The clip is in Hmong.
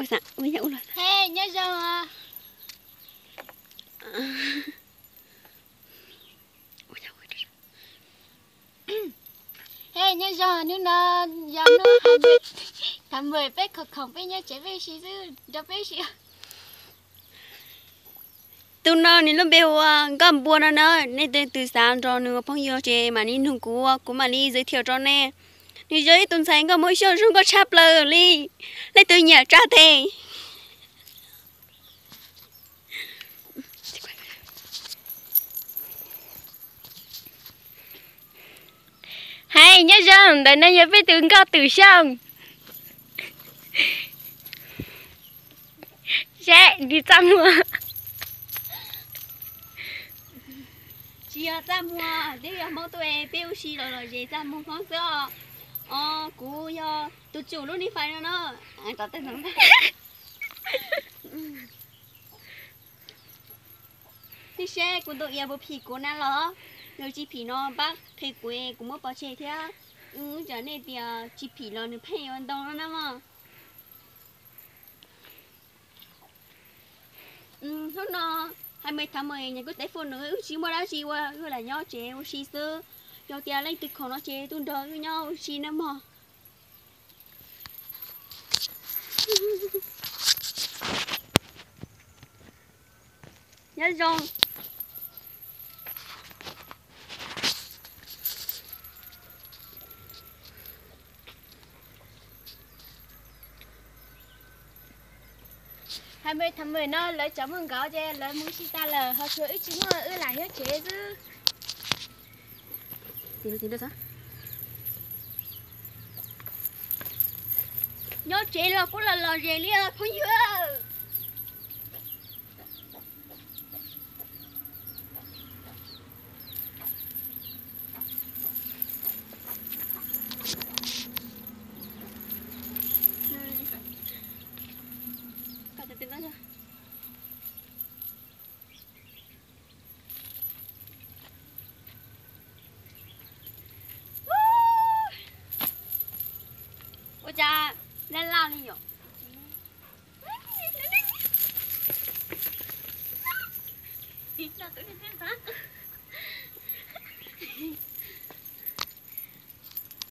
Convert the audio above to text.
Ua, ua, ua, ua. He, nyob zoo. He, nyob zoo, hnub no yog hnub thaum mus peb khoom khoom peb nyob tsev peb si xwb, nrog peb si. Tus no nws lub npe hu ua Nkauj Npua no na, nej leej twg xav nrog nws ua phooj ywg ces mam li nug kuv, kuv mam li giới thiệu rau nej. Nws yog ib tug ntxhais nkauj muab xyuas zoo nkauj tshaj plaws li, leej twg nyiam tsa tes. Hais nyob zoo, ntawm no yog peb tus nkauj Twm Xyooj. Seb nws txaj muag. Tsis yog txaj muag, twb yog Hmoob tuaj peb ua si los lom zem txaj muag Hmoob xwb os. Os, kuv yog tus tsum lub nij fais no no. Twb seb kuv tus ias puas phim kuv na los, yog tsis phim no pab qhia kuv, kuv muab pov tseg thiab. Wb tsam nej tias tsis phim los nws pheej yuav ntoo no na mog. Hnub no hais me thav me nyuam kwv tev fum nws wb tsis muaj dab tsi ua, wb lam nyob tsev ua si xwb. Yog tias leej twg khoom no ces tuaj nrog wb nyob ua si na mog. Nyob zoo. Hais me thav me no lawv tseem muaj nkauj ces lawv mus si tas lawm, ho tshuav wb tsis muaj, wb lam nyob tsev xwb. Nyob tsev los kuj los lom zem li phooj ywg. Ua cas laj laj li yom?